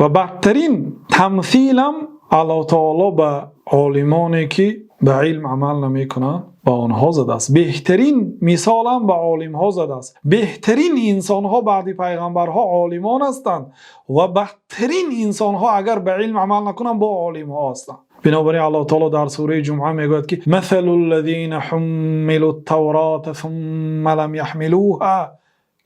Ва бадтарин тамсил ҳам Аллоҳи таъоло ба олимоне ки ба илм амал намекунанд, ба онҳо задааст. Беҳтарин мисол ҳам ба олимҳо задааст. Беҳтарин инсонҳо баъд аз паёмбарҳо олимон ҳастанд ва бадтарин инсонҳо агар ба илм амал накунанд, бо олимҳо ҳастанд. Бинобар ин Аллоҳи таъоло дар сураи Ҷумъа мегӯяд, ки مثل الذين حملوا التوراة ثم لم يحملوها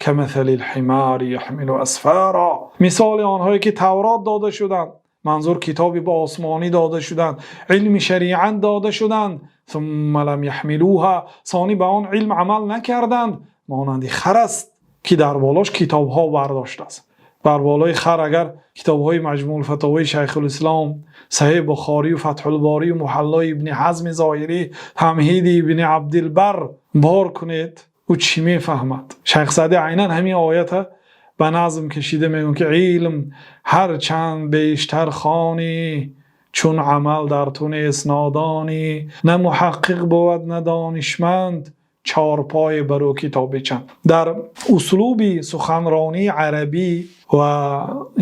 كمثل الحمار يحمل أسفارا. Мисоли онҳое ки Таврот дода шуданд, манзур китоби осмонӣ дода шуданд, илми шариат дода шуданд, ثم لم يحملوها, сонӣ ба он илм амал накарданд, монанди хар аст, ки дар болош китобҳо бардошта аст. Бар болои хар агар китобҳои Маҷмӯъул-фатовои Шайхулислом, Саҳеҳи Бухорӣ ва Фатҳулборӣ ва Муҳаллои Ибни Ҳазми Зоҳирӣ, Тамҳиди Ибни Абдулбарр бор кунед, ӯ чӣ мефаҳмад? Шайх Саъдӣ айнан ҳамин оятро ба назм кашида мегӯяд, ки илм ҳар чанд бештар хонӣ, чун амал дар ту нест, нодонӣ. На муҳаққиқ бувад, на донишманд, чорпой бар ӯ китоби чанд. Дар услуби суханронии арабӣ ва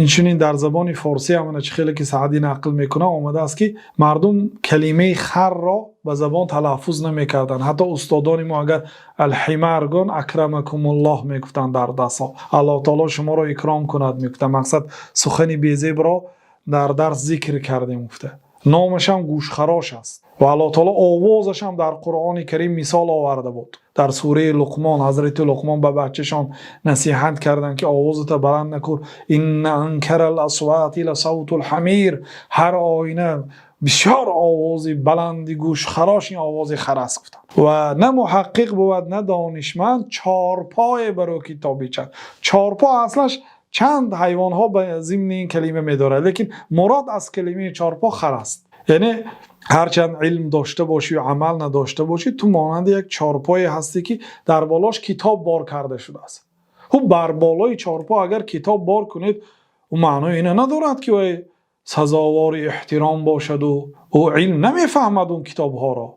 инчунин дар забони форсӣ ҳам, чӣ хеле ки Саъдӣ нақл мекунад, омадааст, ки мардум калимаи харро ба забон талаффуз намекарданд. Ҳатто устодони мо агар الحمار гӯн, أكرمكم الله мегуфтанд дар дарсҳо, Аллоҳи таъоло шуморо икром кунад мегуфтанд. Мақсад, сухани безебро дар дарс зикр кардем гуфта. Номаш ҳам гӯшхарош аст ва Аллоҳи таъоло овозаш ҳам дар Қуръони Карим мисол оварда буд. Дар сураи Луқмон Ҳазрати Луқмон ба бачашон насиҳат карданд, ки овозатро баланд накун. إن أنكر الأصوات لصوت الحمير. Ҳар оина бисёр овози баланди гӯшхарош ин овози хар аст, гуфтанд. Ва на муҳаққиқ бувад, на донишманд, чорпое бар ӯ китоби чанд. Чорпо аслаш чанд ҳайвонҳо ба зимни ин калима медорад, лекин мурод аз калимаи чорпо хар аст. Яъне ҳарчанд илм дошта бошӣ ва амал надошта бошӣ, ту монанди як чорпое ҳастӣ, ки дар болош китоб бор карда шудааст. Хуб, бар болои чорпо агар китоб бор кунед, ӯ маънои ина надорад, ки вай сазовори эҳтиром бошаду ӯ илм намефаҳмад он китобҳоро.